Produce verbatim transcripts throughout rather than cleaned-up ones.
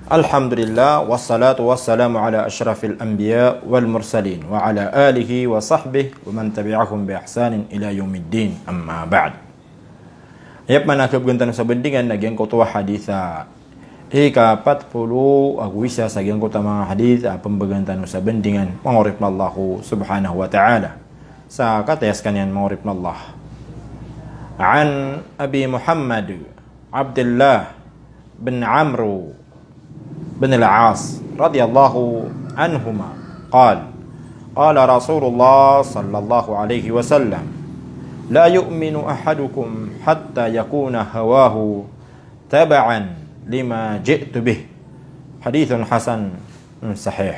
Alhamdulillah, wassalatu wassalamu ala ashrafil anbiya wal mursalin, wa ala alihi wa sahbihi wa man tabi'ahum bi ihsanin ila yawmiddin, amma ba'd. Aya pman a khabgan tano sa bandingan na giyangkoto a hadith a ika pat polo ago isa sa giyangkoto a manga hadith a pmbgan tano sa bandingan, manga oripn o Allah subhanahu wa ta'ala. Sa kataya skaniyan, manga oripn o Allah. An Abi Muhammad Abdullah bin Amr bin al-As radhiyallahu anhuma, qal, qala Rasulullah sallallahu alaihi wasallam, la yu'minu ahadukum hatta yakuna hawahu taba'an lima ji'tu bih. Hadithun hasan sahih.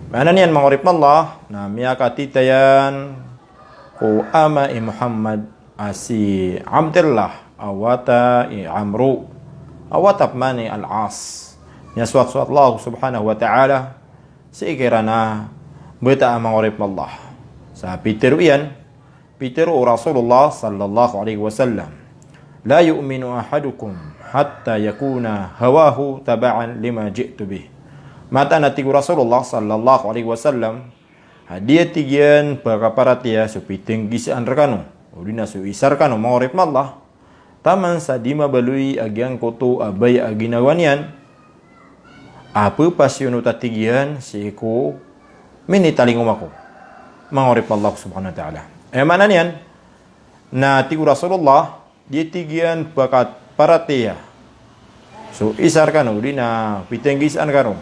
Maana niyan, manga oripn o Allah, na miyakatitayan ko ama i Muhammad a si Abdullah, a wata i Amru, a wata pman i Al-As. Miyasoat so Allah subhanahu wa ta'ala sii kiran a bata a, manga oripn o Allah. Sa pitharo iyan, pitharo o Rasulullah sallallahu alaihi wasallam, la yu'minu ahadukum hatta yakuna hawahu taba'an lima ji'tu bih. Mataan a tig o Rasulullah sallallahu alaihi wasallam, a di a tig iyan pakaparatiyaya so pitnggisaan rkano, odi na so isa rkano, manga oripn o Allah, taman sa di mabaloy a giyangkoto a baya a ginawa niyan a phapasiyonot a tig iyan sii ko minitalingoma ko, manga oripn o Allah subhanahu wa ta'ala. Aya maana niyan, na tig o Rasulullah, di a tig iyan pakaparatiyaya so isa rkano, odi na pitnggisaan rkano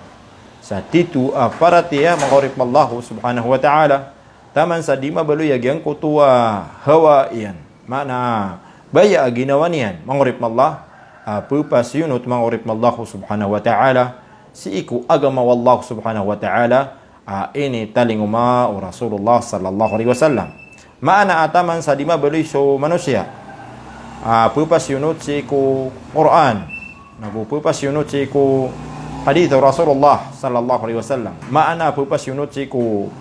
sa tito a paratiyaya, manga oripn o Allah subhanahu wa ta'ala, taman sa di mabaloy a giyangkoto a hawa iyan, maana baya a ginawa niyan, manga oripn o Allah, a phapasiyonot, manga oripn o Allah subhanahu wa ta'ala, sii ko agama o Allah subhanahu wa ta'ala a initalingoma o Rasulullah sallallahu alaihi wasallam. Maana a taman sa di mabaloy so manosiya a phapasiyonot sii ko Qur'an, nago phapasiyonot sii ko hadith o Rasulullah sallallahu alaihi wasallam. Maana a phapasiyonot sii ko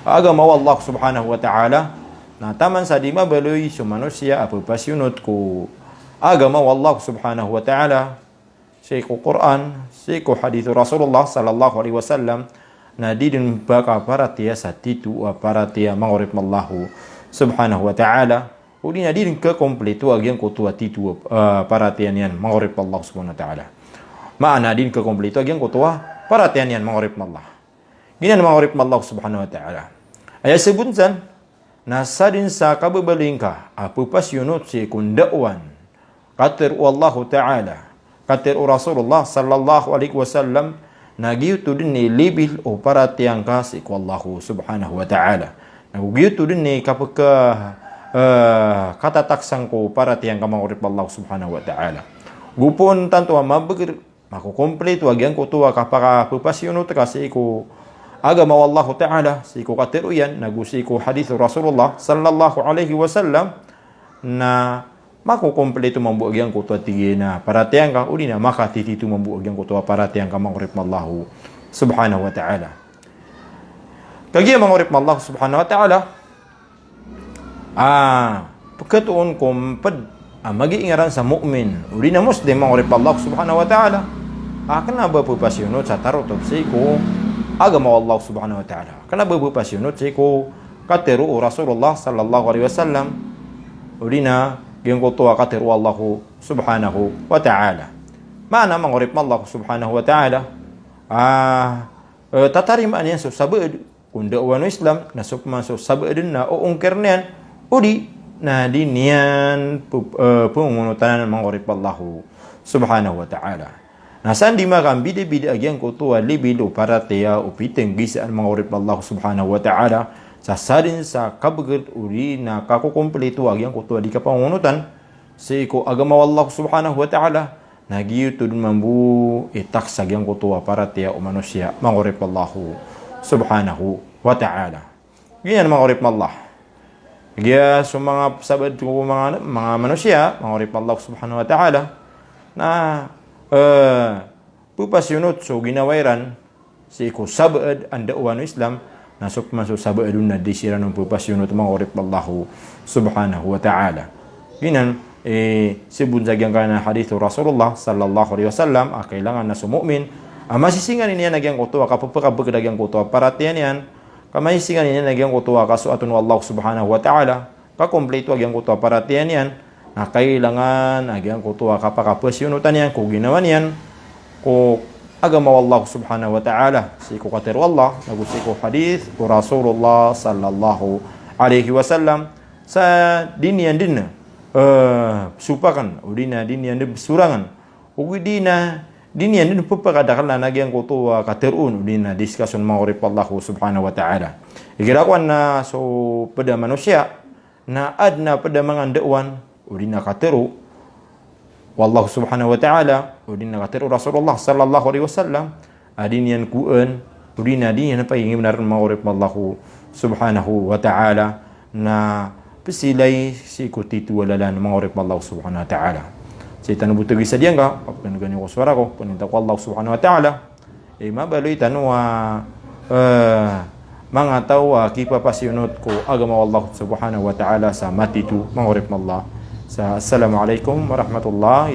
agama o Allah subhanahu wa ta'ala, na taman sa di mabaloy so manosiya a phapasiyonot ko agama o Allah subhanahu wa ta'ala sii ko Qur'an, sii ko hadith o Rasulullah sallallahu alaihi wasallam, na di dn pakaparatiyaya sa tito a paratiyaya, manga oripn o Allah subhanahu wa ta'ala, odi na di dn kakomplito a giyangkoto a tito a, ah, paratiyaya niyan, manga oripn o Allah subhanahu wa ta'ala. Maana di dn kakomplito a giyangkoto a paratiyaya niyan, manga oripn o Allah. Giyanan, manga oripn o Allah subhanahu wa ta'ala. Aya sabot san, na sadn sa kababaloy ngka a phapasiyonot sii ko ndaowan, katharo o Allahu ta'ala, katharo o Rasulullah sallallahu alaihi wasallam, na giyoto dn i level o paratiyaya ngka sii ko Allah subhanahu wa ta'ala. Na giyoto dn i kapka, eh, katataksang ko paratiyaya ngka, manga oripn o Allah subhanahu wa ta'ala. Go pn tanto a mabagr, makokomplito a giyangkoto a kapakaphapasiyonot ka sii ko agama o Allahu ta'ala, sii ko katharo iyan, nago sii ko hadith o Rasulullah sallallahu alaihi wasallam, na makokomplito mambo a giyangkoto a tig iyan a paratiyaya ngka, odi na makatitito mambo a giyangkoto a paratiyaya ngka, manga oripn o Allah subhanahu wa ta'ala. Kagiya, manga oripn o Allah subhanahu wa ta'ala, a pkhatoon ko mpd a magiingaran sa mu'min odi na muslim, manga oripn o Allah subhanahu wa ta'ala, a kna ba phapasiyonot sa tarotop sii ko agama o Allah subhanahu wa ta'ala. Kna ba phapasiyonot sii ko katharo o Rasulullah sallallahu alaihi wasallam, odi na giyangkoto a katharo o Allah subhanahu wa ta'ala. Maana, manga oripn o Allah subhanahu wa ta'ala, a, eh, tatarimaan iyan so sabaad ko ndaowan o Islam, na so pman so sabaad na oongkir niyan, odi na di niyan p-, eh, pngongonotan, manga oripn o Allah subhanahu wa ta'ala. Na san di makambidabida a giyangkoto a level o paratiyaya o pitnggisaan, manga oripn o Allah subhanahu wa ta'ala, sa sadn sa kabagr odi na kakokomplito a giyangkoto a di kapangongonotan sii ko agama o Allah subhanahu wa ta'ala, na giyoto dn mambo i taksa giyangkoto a paratiyaya o manosiya, manga oripn o Allah subhanahu wa ta'ala. Giyanan, manga oripn o Allah. Giya so manga sabaad ko manga, manga manosiya, manga oripn o Allah subhanahu wa ta'ala, na, eh, phapasiyonot so ginawa iran sii ko sabaad a ndaowan o Islam, na so pman so sabaad on na di siran on phapasiyonot, manga oripn o Allah subhanahu wa ta'ala. Giyanan, eh, sibon sa giyangkanan a hadith o Rasulullah sallallahu alaihi wasallam, a kailangan na so mu'min a masisinganin iyan a giyangkoto a kapepekabeked a giyangkoto a paratiyaya niyan, ka masisinganin iyan a giyangkoto a kasoat on o Allah subhanahu wa ta'ala, kakomplito a giyangkoto a paratiyaya niyan, na kailangan a giyangkoto a kapakapesiyonotan iyan ko ginawa niyan ko agama o Allah subhanahu wa ta'ala, sii ko katero o Allah, nago sii ko hadith o Rasulullah sallallahu alaihi wasallam, sa di niyan den, eh, sopaken, odi na di niyan den besorangen, odi na di niyan den pepakadakelan a giyangkoto a katero on, odi na discuss on, manga oripen o Allah subhanahu wa ta'ala. Igira kowan na so ped a manosiya, na aden a ped a manga ndaowan, odi na katero o Allah subhanahu wa ta'ala, odi na katero o Rasulullah sallallahu alaihi wasallam, a di niyan kowan, odi na di niyan pagingimnar, manga oripen o Allah subhanahu wa ta'ala, na pesilay sii ko tito a lalan, manga oripen o Allah subhanahu wa ta'ala. Sii tano bo tegi sa diyangka, papeganegani ko sowara ko, paninta ko Allah subhanahu wa ta'ala, eh, mabaloy tano a, eh, manga taw a kipapasiyonot ko agama o Allah subhanahu wa ta'ala sa matito, manga oripen o Allah. Sa, assalamu alaikum warahmatullahi